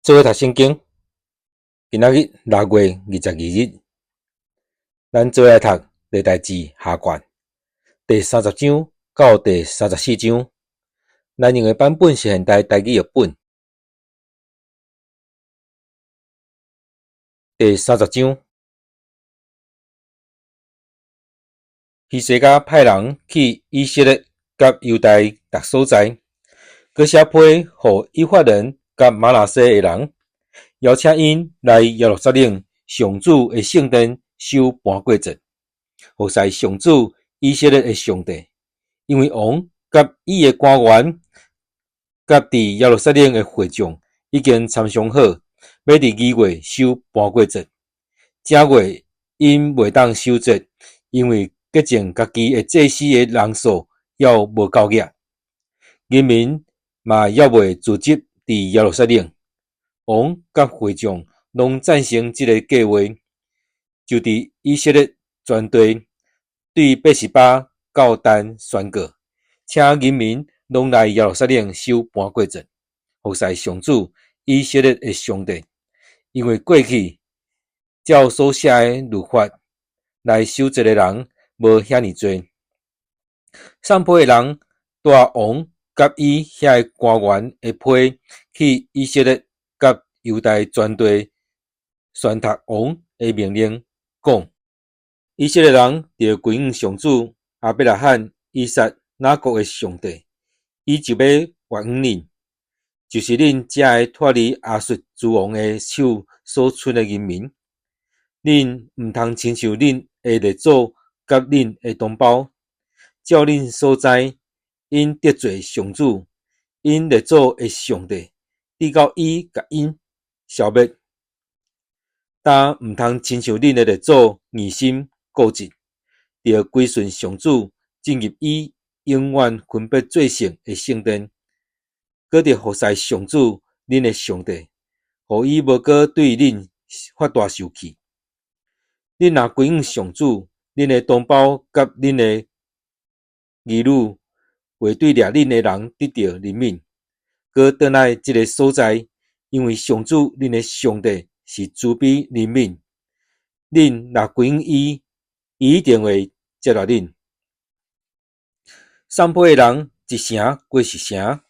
做伙讀聖經，今仔日6月22日，咱做伙來讀歷代志下卷第三十章到第三十四章。咱用的版本是現代台語譯本。第三十章，希西家派人去以色列佮猶大逐所在，閣寫批予以法蓮佮瑪拿西的人，邀請𪜶來耶路撒冷上主的聖殿守盤過節，服侍上主以色列的上帝。因為王佮伊的官員佮佇耶路撒冷的會眾已經參商好，欲佇二月守盤過節。正月𪜶袂當守節，因為潔淨家己的祭司的人數猶無夠額，人民嘛猶未聚集佇耶路撒冷。王佮會眾攏贊成這個計劃，就佇以色列全地對別是巴到但宣告，請人民攏來耶路撒冷守盤過節，服侍上主以色列的上帝。因為過去照所寫的律法來守節的人無遐爾濟。送批的人帶王佮伊遐个官員的批去以色列佮猶大全地宣讀王的命令，講：以色列人著歸向上主亞伯拉罕、以撒、雅各的上帝，伊就欲原諒恁，就是恁遮个脫離亞述諸王的手所賰的人民。恁毋通親像恁的列祖佮恁的同胞，照恁所知，𪜶得罪上主，𪜶列祖的上帝，直到伊共𪜶消滅。但毋通親像恁的列祖硬心固執，著歸順上主，進入伊永遠分別做聖的聖殿，閣著服侍上主恁的上帝，予伊無閣對恁發大受氣。恁若歸向上主，恁的同胞佮恁的兒女會對掠恁的人得著憐憫，閣轉來這个所在，因為上主恁的上帝是慈悲憐憫。恁若歸向伊，伊一定會接納恁。送批的人一城過一城，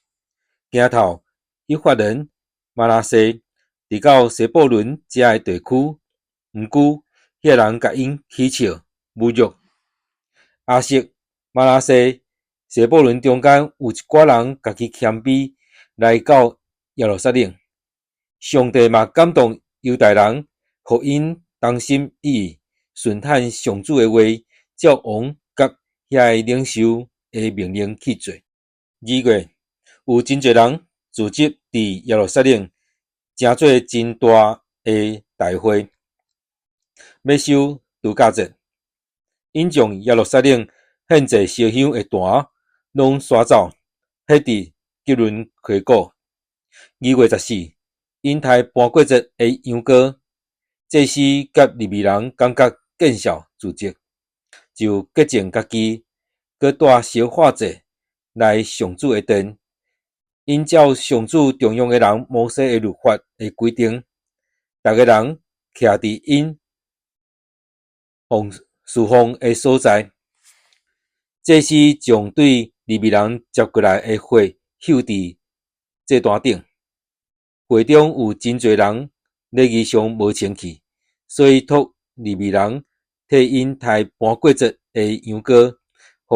行透以法蓮、瑪拿西，直到西布倫遮的地區。毋過，遐人共𪜶起笑侮辱。亞設、瑪拿西、西布倫中間有一寡人家己謙卑來到耶路撒冷，上帝嘛感動猶大人，予𪜶同心一意順趁上主的話，照王佮遐个領袖的命令去做。二月，有真濟人聚集佇耶路撒冷，成做真大的大會，欲守度假節。𪜶將耶路撒冷獻祭燒香的壇攏徙走，彼佇基倫溪谷。2月14，𪜶刣盤過節的羊羔，祭司佮利未人感覺見笑自責，就潔淨家己，閣帶燒化祭來上主的殿。𪜶照上主重用的人摩西的律法的規定，逐个人徛佇𪜶奉侍奉的所在。祭司將對利未人接過來的火搝佇祭壇頂。會中有真濟人禮儀上無清氣，所以託利未人替𪜶刣盤過節的羊羔，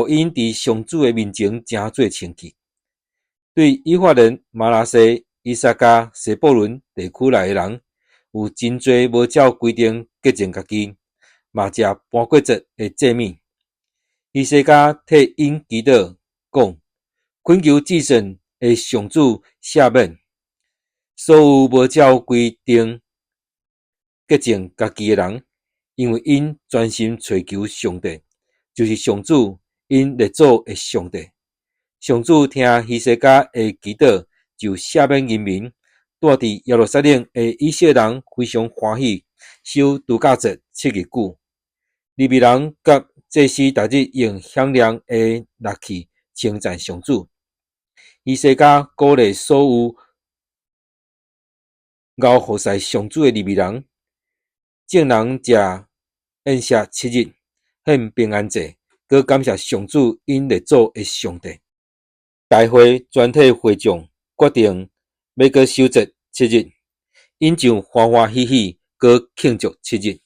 予𪜶佇上主的面前成做清氣。對以法蓮、瑪拿西、以薩迦、西布倫地區來的人，有真濟無照規定潔淨家己，嘛食盤過節的祭物。希西家替𪜶祈禱，講：懇求至聖的上主赦免所有無照規定潔淨家己的人，因為𪜶專心揣求上帝，就是上主𪜶列祖的上帝。上主聽希西家的祈禱，就赦免人民。住佇耶路撒冷的以色列人非常歡喜，守度假節7日久。利未人佮祭司逐日用響亮的樂器稱讚上主。希西家鼓勵所有 𠢕服侍上主的利未人，眾人食宴席7日，獻平安祭，閣感謝上主𪜶列祖的上帝。大會全體會眾決定欲閣守節七日，𪜶就歡歡喜喜閣慶祝七日。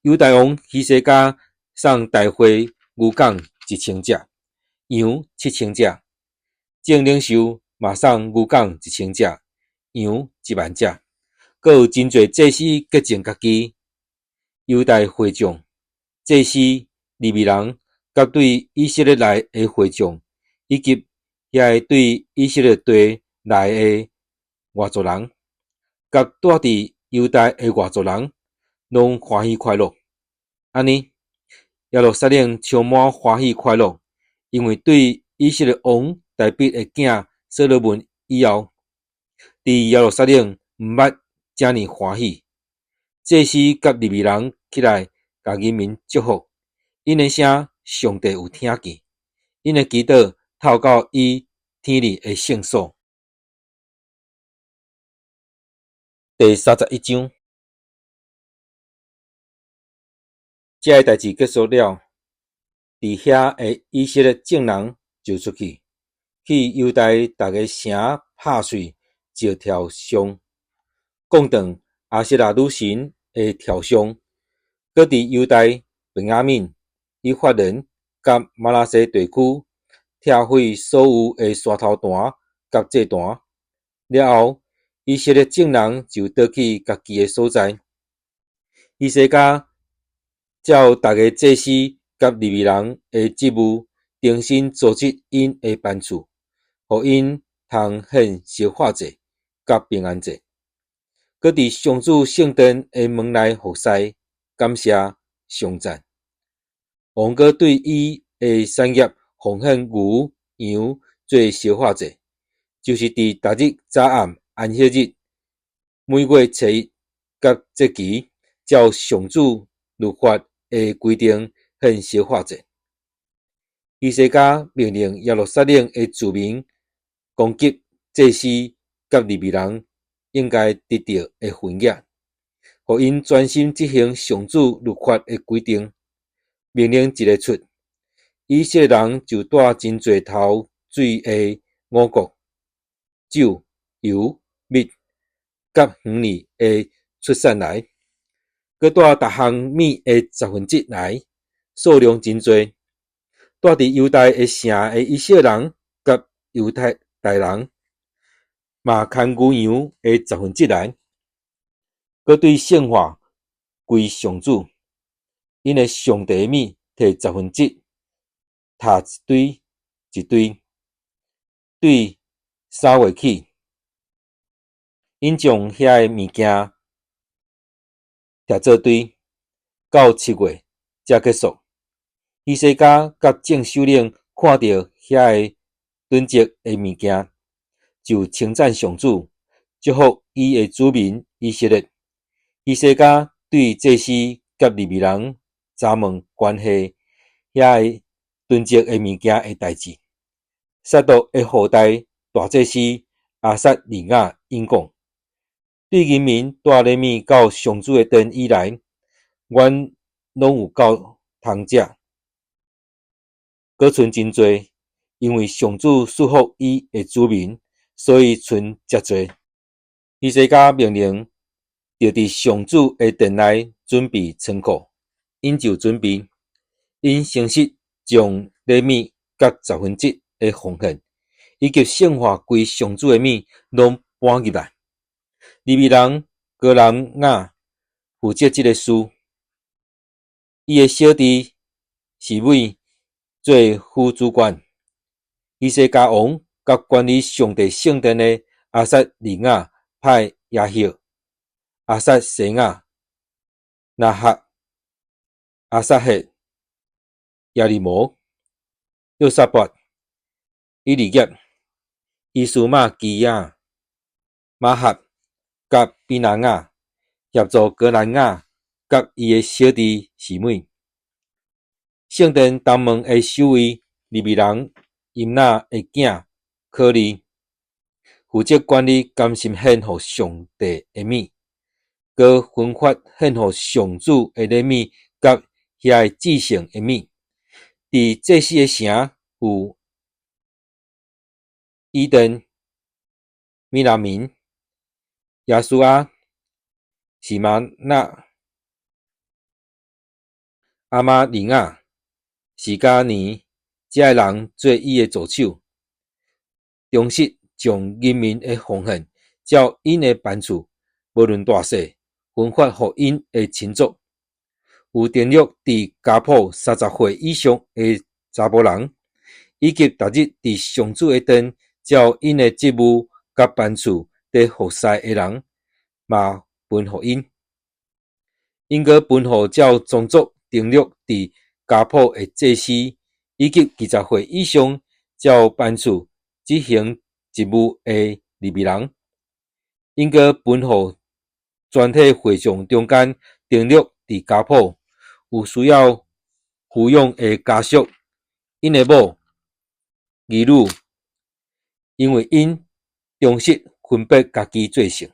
猶大王希西家送大會牛犅1000隻，羊7000隻，眾領袖嘛送牛犅1000隻，羊1萬隻，閣有真濟祭司潔淨家己。猶大會眾、祭司、利未人，佮對以色列來的會眾，以及遐个對以色列地來的外族人，佮住佇猶大的外族人，攏歡喜快樂。按呢，耶路撒冷充滿歡喜快樂，因為對以色列王大衛的囝所羅門以後，佇耶路撒冷毋捌遮爾歡喜。祭司佮利未人起來，共人民祝福，𪜶的聲上帝有聽見，𪜶的祈禱透到伊天裡的聖所。第31章，這个代誌結束了，佇遐的以色列眾人就出去，去猶大逐个城拍碎石雕像，摃斷亞舍拉女神的雕像，閣佇猶大、便雅憫、以法蓮佮瑪拿西地區拆毀所有的山頭壇佮祭壇。了後，以色列眾人就倒去家己的所在。希西家照逐个祭司佮利未人的職務，重新組織𪜶的班次，予𪜶通獻燒化祭佮平安祭，閣佇上主聖殿的門內服侍、感謝、頌讚。王閣對伊的產業奉獻牛、羊做燒化祭，就是佇逐日早暗、安息日、每月初一佮節期，照上主律法的規定獻燒化祭。希西家命令耶路撒冷的子民供給祭司佮利未人應該得著的份額，予𪜶專心執行上主律法的規定。命令一个出，以色列人就帶真濟頭水的五穀、酒、油、蜜佮園裡的出產來，閣帶逐項物的十分之一來，數量真濟。住佇猶大的城的以色列人佮猶大人，嘛牽牛羊的十分之一來，閣對聖化歸上主，𪜶的上帝的物提十分之一，塔一堆一堆，對3月起，𪜶將遐个物件疊做堆，到7月才結束。希西家佮眾首領看著遐个囤積的物件，就稱讚上主，祝福伊的子民以色列。希西家對祭司佮利未人查問關係遐个囤積的物件的代誌。撒督的後代大祭司亞撒利雅應講：對人民帶禮物到上主的殿以來，阮攏有夠通食，閣存真濟，因為上主賜福伊的子民，所以存遮濟。希西家命令，著佇上主的殿內準備倉庫，𪜶就準備。𪜶誠實將禮物佮十分之一的奉獻，以及聖化歸上主的物，攏搬入來。利未人哥南雅負責這个事，伊的小弟示每做副主管。希西家王佮管理上帝聖殿的亞撒利雅派耶赫、亞撒西雅、拿哈、亞撒黑、耶利摩、約撒拔、以利業、伊斯瑪基雅、瑪哈佮比拿雅協助哥南雅佮伊的小弟示每。聖殿東門的守衛利未人音納的囝可利，負責管理甘心獻予上帝的物，閣分發獻予上主的禮物佮遐个至聖的物。佇祭司的城有以電、米亞明、耶書亞、示瑪雅、亞瑪利亞、示迦尼這个人做伊的助手，忠實將人民的奉獻照𪜶的班次，無論大細，分發予𪜶的親族。有定約佇家譜30歲以上的查埔人，以及逐日佇上主的殿照𪜶的職務佮班次佇服侍的人，嘛分予𪜶。𪜶閣分予照宗族登錄佇家譜的祭司，以及20歲以上照班次執行職務的利未人。𪜶閣分予全體會眾中間登錄佇家譜有需要撫養的家屬，𪜶的某、兒女，因為𪜶忠實分別家己做聖，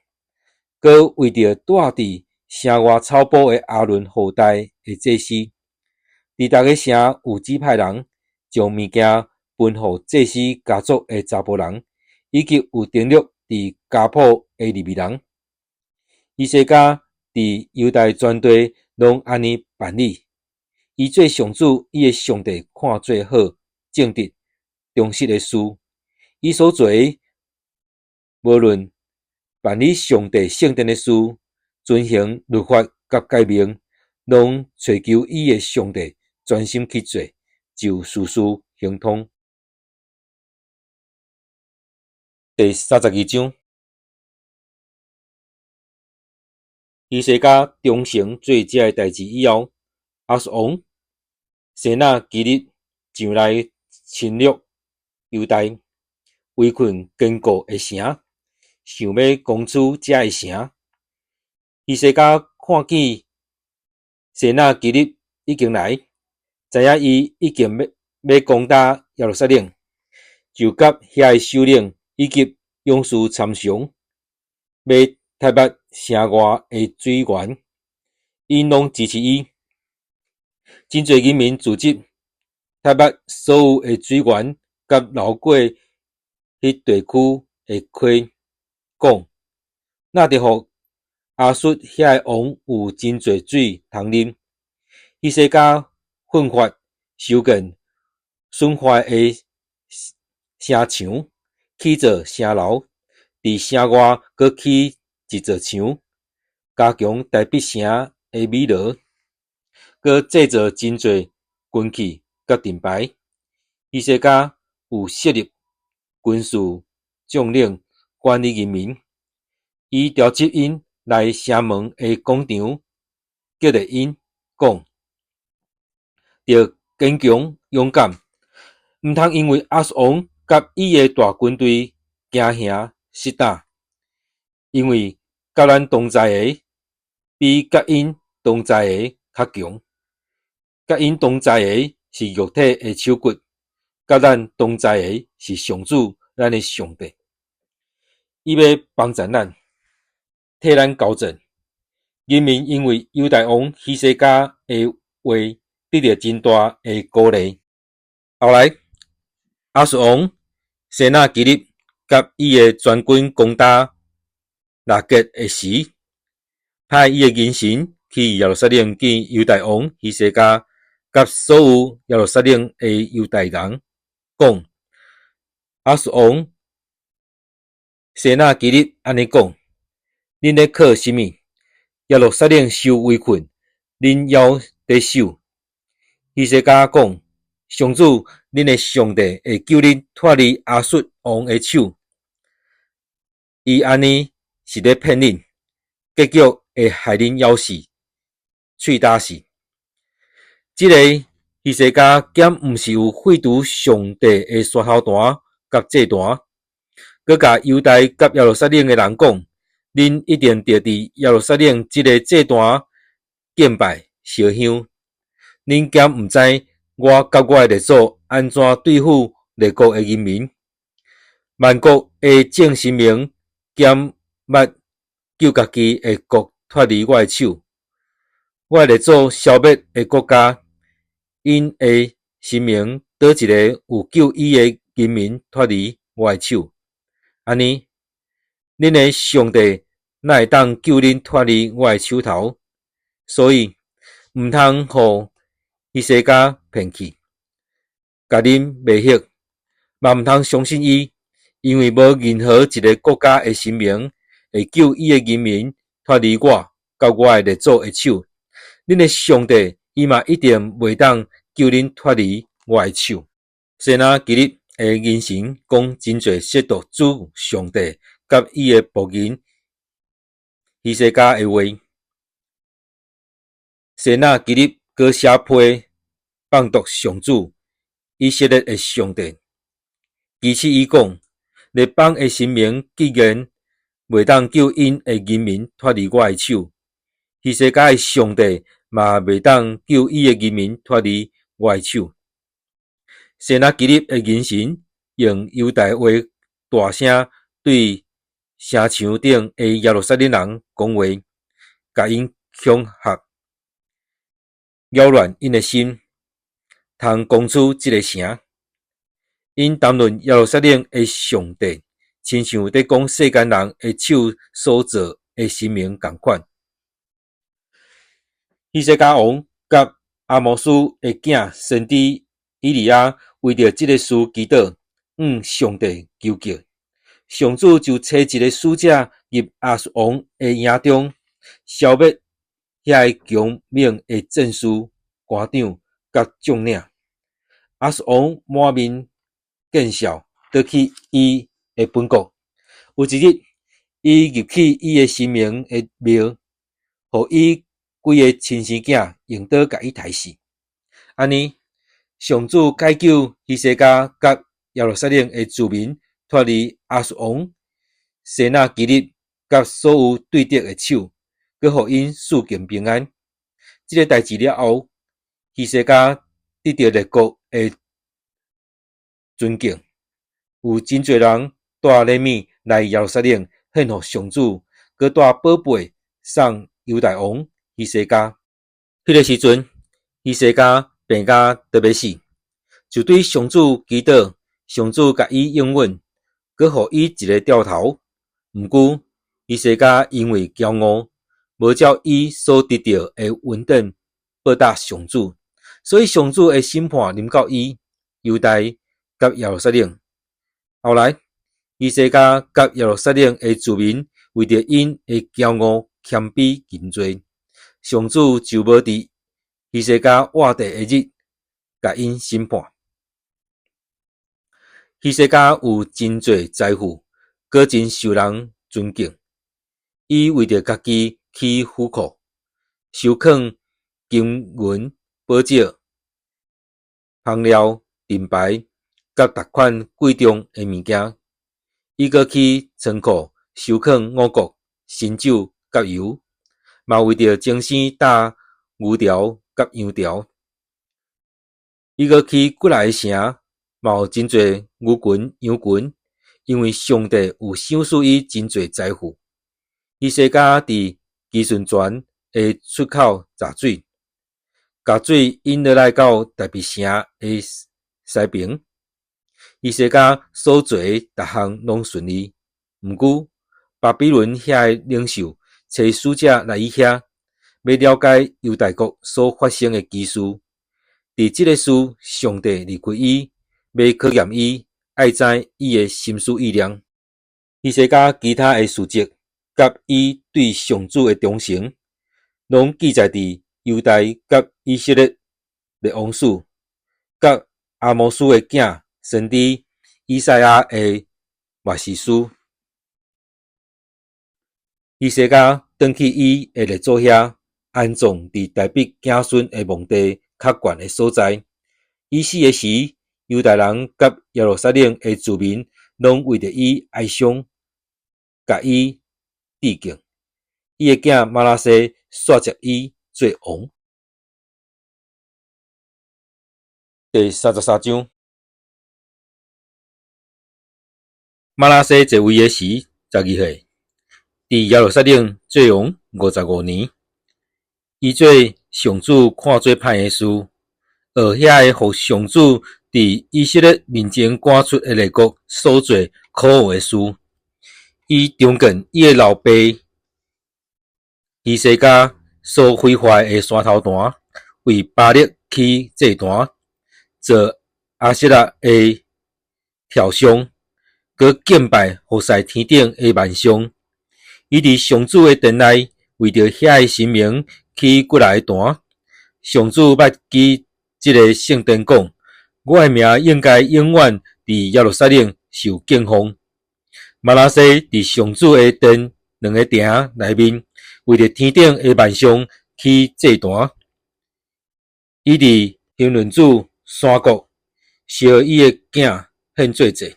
閣為著住佇城外草埔的亞倫後代的祭司，佇逐个城有指派人，將物件分予祭司家族的查埔人，以及有登錄佇家譜的利未人。希西家佇猶大全地攏按呢辦理，伊做上主伊的上帝看做好、正直、忠實的事。伊所做的，無論辦理上帝聖殿的事，遵行律法佮誡命，攏揣求伊的上帝，專心去做，就事事亨通。第32章。希西家忠誠做這个代誌以後，亞述王西拿基立上來侵略猶大，圍困堅固的城，想欲攻取這个城。希西家看見西拿基立已經來，知影伊已經欲攻打耶路撒冷，就佮遐个首領以及勇士參詳，欲拆壩城外的水源，𪜶攏支持伊。真濟人民組織拆壩所有的水源，佮流過彼地區的溪，講：若著予亞述遐个王有真濟水通啉。希西家奮發修建損壞的城牆，起造城樓，佇城外閣起一座牆，加強大比城的米羅，閣製造真濟軍器佮盾牌。希西家有設立軍事將領管理人民，伊召集𪜶來城門的廣場，激勵𪜶講：著堅強勇敢，毋通因為亞述王佮伊的大軍隊驚嚇失膽，因為佮咱同在的比佮𪜶同在的較強。佮𪜶同在的是肉體的手骨，佮咱同在的是上主咱的上帝。伊欲幫贊咱，替咱交戰。人民因為猶大王希西家的話得著真大的鼓勵。後來，亞述王西拿基立佮伊的全軍攻打拉結的時，派伊的人臣去耶路撒冷見猶大王希西家佮所有耶路撒冷的猶大人，講：亞述王西拿基立按呢講：恁咧靠啥物？耶路撒冷受圍困，恁猶佇守。希西家講：上主，恁的上帝會救恁脫離亞述王的手。伊按呢是咧騙恁，結局會害恁枵死、喙焦死。這个希西家敢毋是有廢除上帝的刷頭壇佮祭壇，閣共猶大佮耶路撒冷的人講：恁一定著佇耶路撒冷這个祭壇敬拜燒香。恁敢毋知我佮我的列祖按怎對付列國的人民？萬國的眾神明敢捌救家己的國脫離我的手？我的列祖消滅的國家，𪜶的神明佗一个有救伊的人民脫離我的手？按呢，恁的上帝哪會當救恁脫離我的手頭？所以，毋通予希西家騙去，共恁迷惑，嘛毋通相信伊，因為無任何一个國家的神明會救伊的人民脫離我佮我的列祖的手。恁的上帝，伊嘛一定袂當救恁脫離我的手。西拿基立的人神講真濟褻瀆主上帝佮伊的僕人希西家的話。西拿基立閣寫批放毒上主以色列的上帝，其實伊講，列邦的神明既然袂當救𪜶的人民脫離我的手，希西家的上帝嘛袂當救伊的人民脫離我的手。西拿基立的人神用猶大話大聲對城牆頂的耶路撒冷人講話，共𪜶恐嚇，擾亂𪜶的心，通攻取這个城。𪜶談論耶路撒冷的上帝，親像佇講世間人的手所造的神明仝款。希西家王佮亞摩斯的囝先知以利亞為著這个事祈禱，向上帝求告。上主就差一个使者入亞述王的營中，消滅遐个強猛的戰士、官長佮將領。亞述王滿面見笑，倒去伊的本國。有一日，伊入去伊的神明的廟，予伊幾个親生囝用刀共伊刣死。按呢，上主解救希西家佮耶路撒冷的子民脫離亞述王西拿基立佮所有對敵的手，閣予𪜶四境平安。這个代誌了後，希西家得著列國的尊敬，有真濟人帶禮物來耶路撒冷獻予上主，閣帶寶貝送猶大王希西家。彼个時陣，希西家病甲著欲死，就對上主祈禱，上主共伊應允，閣予伊一个兆頭。毋過，希西家因為驕傲，無照伊所得著的恩典報答上主，所以上主的審判臨到伊、猶大佮耶路撒冷。後來，希西家佮耶路撒冷的子民為著𪜶的驕傲、謙卑認罪，上主就無佇希西家活地的日，共𪜶審判。希西家有真濟財富，閣真受人尊敬。伊為著家己起府庫，收囥金銀寶石、香料、盾牌，佮逐款貴重的物件。伊閣起倉庫收囥五穀、新酒佮油，嘛為著精生搭牛槽佮羊槽。伊閣起幾若个城，嘛有真濟牛群、羊群，因為上帝有賞賜伊真濟財富。希西家佇基順泉的出口鑿水，共水引落來到大衛城的西爿。希西家所做的逐項攏順利。毋過，巴比倫遐个領袖差使者來伊遐，欲了解猶大國所發生的奇事。佇這个事，上帝離開伊，欲考驗伊，愛知伊的心思意念。希西家其他的事蹟，佮伊對上主的忠誠，攏記載佇猶大佮以色列列王史，佮亞摩斯的囝先知以賽亞的末世書。希西家轉去伊的列祖遐，安葬佇大衛子孫的墓地較懸的所在。伊死的時，猶大人佮耶路撒冷的子民攏為著伊哀傷，共伊致敬。伊的囝瑪拿西續接伊做王。第33章，瑪拿西在位的時12歲，佇耶路撒冷做王55年。伊做上主看做歹的事，學遐个予上主佇以色列面前趕出的列國所做可惡的事。伊重建伊的老爸希西家所毀壞的山頭壇，為巴力起祭壇，做亞舍拉的雕像，閣敬拜服侍天頂的萬象。伊佇上主的殿內，為著遐个神明起幾若个壇。上主捌指這个聖殿講：我的名應該永遠佇耶路撒冷受敬奉。瑪拿西佇上主的殿兩个埕內面，為著天頂的萬象起祭壇。伊佇欣嫩子山谷燒伊的囝獻做祭，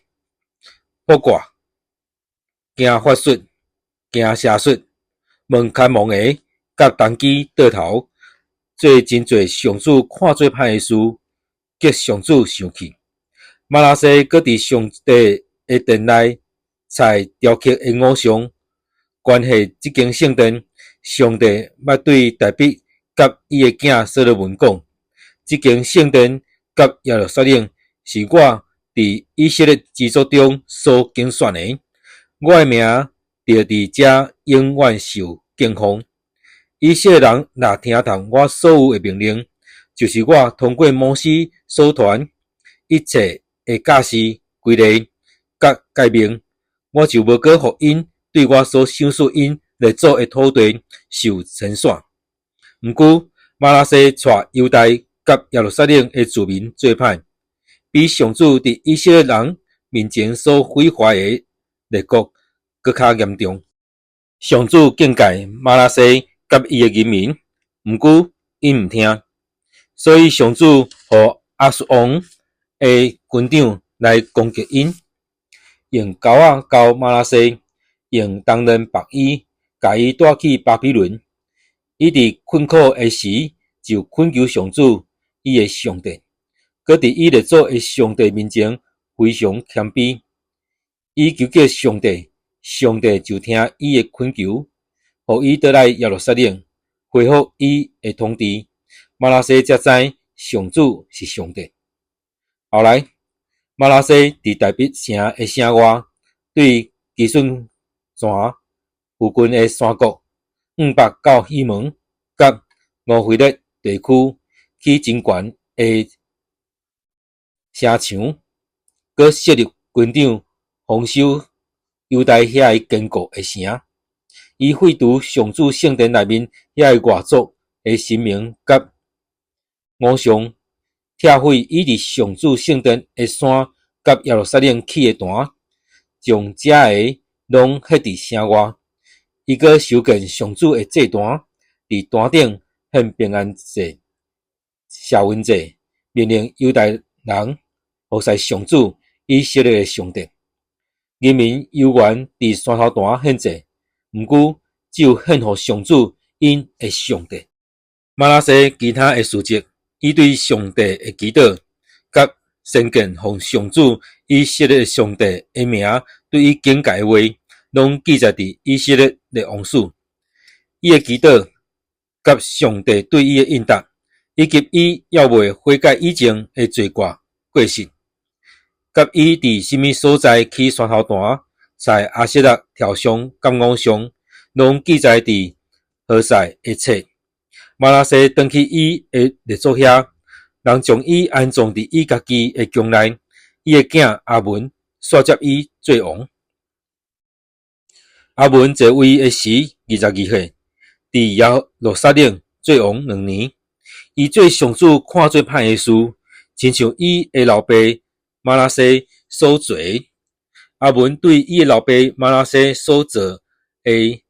卜卦、行法術、行邪術，問牽亡的佮童乩桌頭，做真濟上主看做歹的事，激上主生氣。瑪拿西閣佇上帝的殿內採雕刻的偶像，關係這間聖殿，上帝捌對大衛佮伊的囝所羅門講：這間聖殿佮耶路撒冷是我佇以色列支族中所揀選的，我的名著佇遮永遠受敬奉。以色列人若聽從我所有的命令，就是我通過摩西所傳一切的教示、規例佮誡命，我就無閣予𪜶對我所賞賜𪜶列祖的土地受清算。毋過，瑪拿西帶猶大佮耶路撒冷的子民做歹，比上主佇以色列人面前所毀壞的列國閣較嚴重。上主警戒瑪拿西佮伊的人民，毋過𪜶毋聽，所以上主予亞述王的軍長來攻擊𪜶，用鈎仔鈎瑪拿西，用銅鏈縛伊，共伊帶去巴比倫。伊佇困苦的時，就懇求上主伊的上帝，閣佇伊列祖的上帝面前非常謙卑。伊求叫上帝，上帝就聽伊的懇求，予伊倒來耶路撒冷，恢復伊的統治。瑪拿西才知上主是上帝。後來，瑪拿西佇大衛城的城外，對基順泉附近的山谷，往北到希門佮俄斐勒地區起真懸的城牆，閣設立軍長防守猶大遐个堅固的城。伊廢除上主聖殿內面遐个外族的神明佮偶像，拆毀伊佇上主聖殿的山佮耶路撒冷起的壇，將這个攏彼佇城外。伊閣修建上主的祭壇，佇壇頂獻平安祭、謝恩祭，命令猶大人服侍上主以色列的上帝。人民猶原佇山頭壇獻祭，毋過只有獻予上主𪜶的上帝。瑪拿西其他的事蹟，伊對上帝的祈禱，佮先見奉上主以色列的上帝的名對伊警戒的話，攏記載佇以色列列王史。伊的祈禱佮上帝對伊的應答，以及伊猶未悔改以前的罪過過失，佮伊佇啥物所在起山頭壇，採亞舍拉雕像佮偶像，攏記載佇何塞的冊。瑪拿西轉去伊的列祖遐，人將伊安葬佇伊家己的宮內。伊的囝亞文紲接伊做王。亞文在位的時22歲，佇耶路撒冷做王2年。伊做上主看做歹的事，親像伊的老爸瑪拿西所做的。亞文對伊的老爸瑪拿西所做的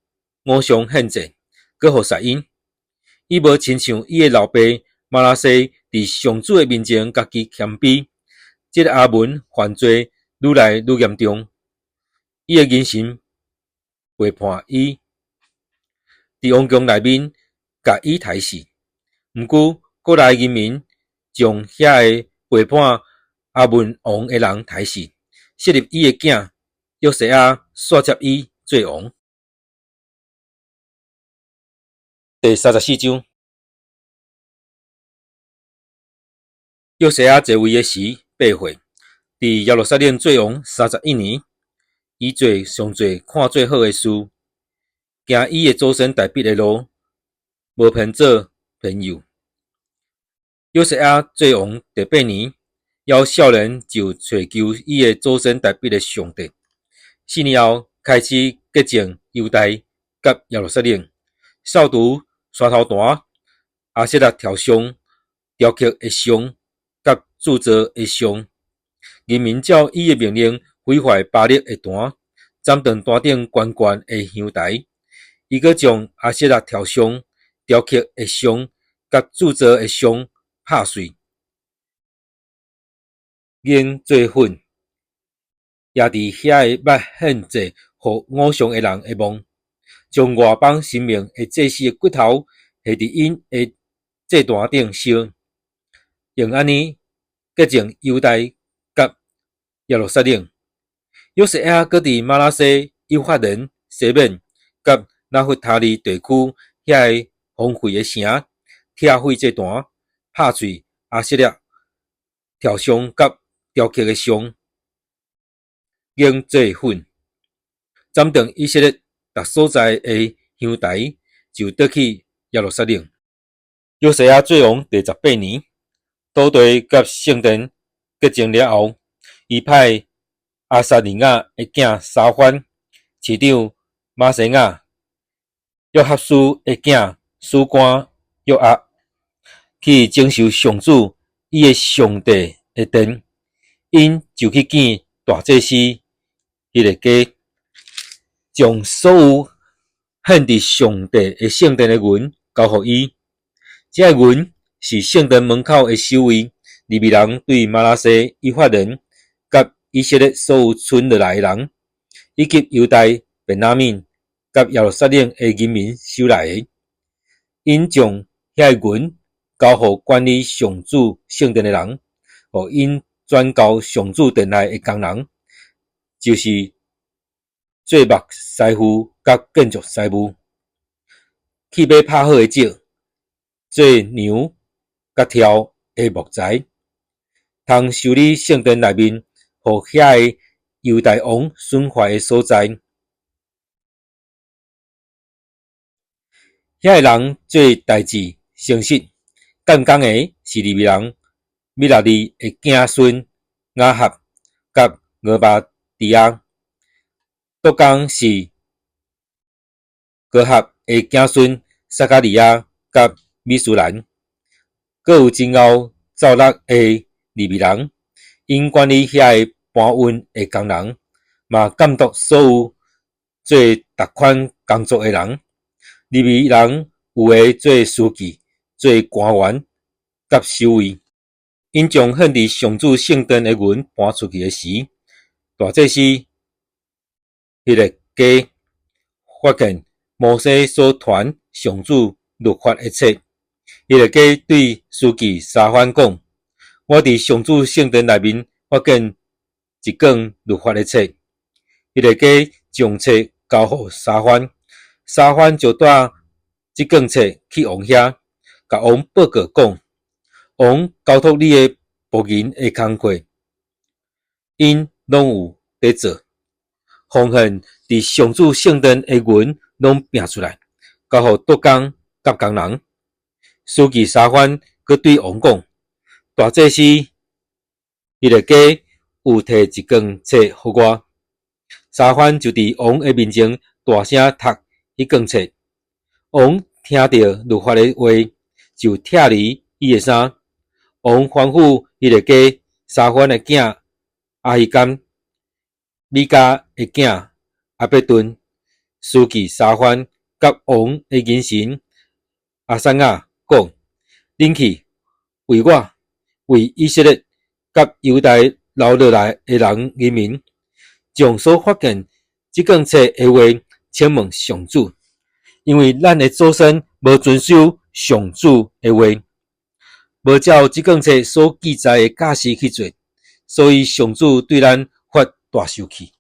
偶像獻祭，閣服侍𪜶。伊無親像伊的老爸瑪拿西佇上主的面前家己謙卑。這个亞文犯罪愈來愈嚴重，伊的人神背叛伊，佇王宮內面共伊刣死。毋過國內人民將遐个背叛亞文王的人刣死，設立伊的囝約西亞煞接伊做王。第34章，約西亞在位的時8歲，佇耶路撒冷做王31年。伊做上濟看做好的事，行伊的祖先大衛的路，無偏左偏右。約西亞做王第八年，猶少年就揣求伊的祖先大衛的上帝。4年後，開始潔淨猶大佮耶路撒冷，掃除山頭壇、亞舍拉雕像、雕刻的像佮鑄造的像。人民照伊的命令毀壞巴力的壇，斬斷壇頂懸懸的香台。伊閣將亞舍拉雕像、雕刻的像佮鑄造的像拍碎，研做粉，也佇遐個捌獻祭予偶像的人的墓，將外邦神明的祭司的骨頭下佇𪜶的祭壇頂燒，用按呢潔淨猶大佮耶路撒冷。約西亞閣佇瑪拿西、以法蓮、西緬佮拿弗他利地區遐個荒廢的城，拆毀祭壇，拍碎亞舍拉雕像佮雕刻的像，研做粉，斬斷以色列逐所在的香台，就倒去耶路撒冷。約西亞做王第18年，土地佮聖殿潔淨了後，伊派亞撒利雅的囝沙番、市長瑪西雅、約哈斯的囝史官約押去整修上主伊的上帝的殿，𪜶就去見大祭司希勒家，將所有獻佇上帝的聖殿的銀交予伊。這个銀是聖殿門口的守衛利未人對瑪拿西、以法蓮佮以色列所有賰落來的人，以及猶大、便雅憫佮耶路撒冷的人民收來的。𪜶將遐个銀交予管理上主聖殿的人，予𪜶轉交上主殿內的工人，就是做木師傅佮建築師傅，去買拍好的石，做梁佮柱的木材，通修理聖殿內面，予遐个猶大王損壞的所在。遐个人做代誌誠實，監工的是利未人米拉利的子孫雅合佮俄巴底亞，督工是哥合的子孫撒迦利亞佮米書蘭，閣有真𠢕奏樂的利未人，𪜶管理遐個搬運的工人，嘛監督所有做逐款工作的人。利未人有的做司機、做官員佮守衛。𪜶將獻佇上主聖殿的銀搬出去的時，大祭司希勒家發現摩西所傳上主律法的冊。希勒家對司機沙番講：我佇上主聖殿內面發現一卷律法的冊。希勒家將冊交予沙番，沙番就帶這卷冊去王遐，共王報告講：王交託你的僕人的工課，𪜶攏有佇做。奉獻佇上主聖殿的銀攏拚出來，交予督工佮工人。司機沙番閣對王講：大祭司希勒家有提一卷冊予我。沙番就佇王的面前大聲讀彼卷冊。王聽著律法的話，就拆離伊的衫。王吩咐希勒家、沙番的囝亞希甘、米迦的囝阿伯頓、司機沙番佮王的人臣亞撒雅講：恁去為我、為以色列佮猶大留落來的人人民，將所發現這卷冊的話請問上主，因為咱的祖先無遵守上主的話，無照這卷冊所記載的教示去做，所以上主對咱發大受氣。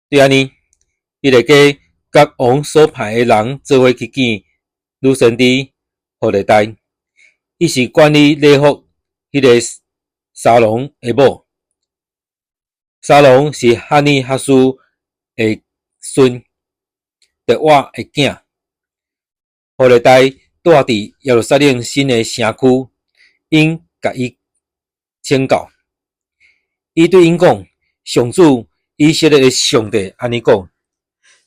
對按呢，希勒家佮王所派的人做伙去見女先知戶勒大，伊是管理禮服彼个沙龍的某。沙龍是哈尼哈斯的孫，提瓦的囝。戶勒大住佇耶路撒冷新的城區，𪜶共伊請教。伊對𪜶講：上主以色列的上帝按呢講：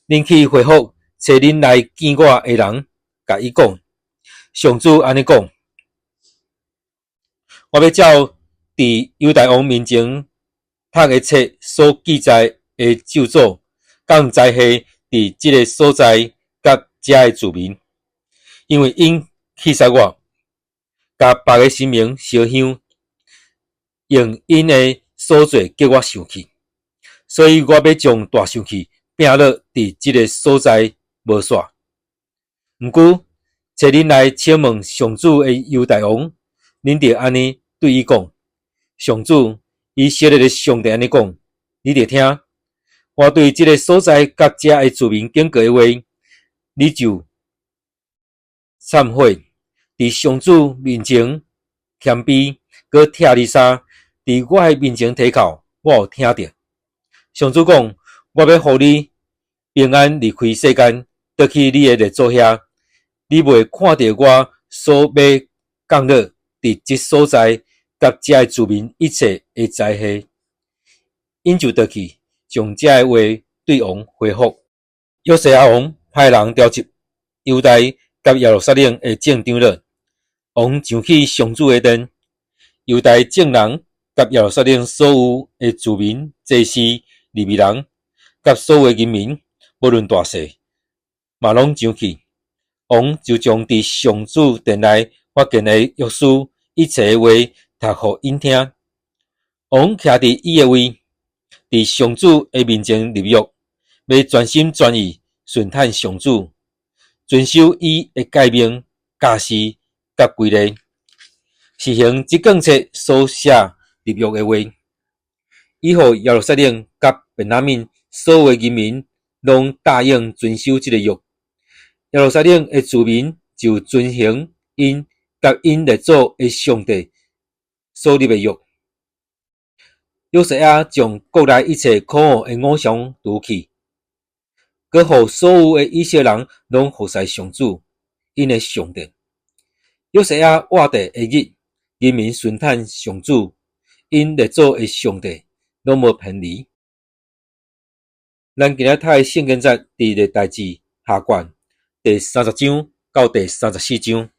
恁去回覆差恁來見我的人，共伊講：上主按呢講，我欲照佇猶大王面前讀的冊所記載的咒詛，降災禍佇這个所在佮遮的住民，因為𪜶棄殺我，共別个神明燒香，用𪜶的所做激我生氣，所以我欲將大生氣摒落佇這个所在無煞。毋過，差恁來請問上主的猶大王，恁著按呢對伊講：上主以色列的上帝按呢講，你著聽，我對這个所在佮遮的住民警告的話，你就懺悔，佇上主面前謙卑，閣拆你衫，佇我的面前提哭，我有聽著。上主講，我欲予你平安離開世間，倒去你的列祖遐，你袂看著我所欲降落佇這所在佮遮的住民一切的災禍。𪜶就倒去，將這个話對王回覆。約西亞王派人召集猶大佮耶路撒冷的眾長老，王上去上主的殿，猶大眾人佮耶路撒冷所有的住民、祭司、利未人佮所有的人民，無論大細，嘛攏上去。王就將佇上主殿內發現的約書一切的話讀予𪜶聽。王徛佇伊的位，佇上主的面前立約，欲全心全意順趁上主，遵守伊的誡命、教示佮規例，實行這卷冊所寫立約的話。伊予耶路撒冷佮便雅憫所有的人民攏答應遵守這个約。耶路撒冷的住民就遵行𪜶佮𪜶列祖的上帝所立的約。約西亞將國內一切可惡的偶像除去，閣予所有的以色列人攏服侍上主，𪜶的上帝。約西亞活著的日，人民順趁上主，𪜶列祖的上帝，攏無偏離。咱今仔讀的聖經節佇歷代志下卷第30章到第34章。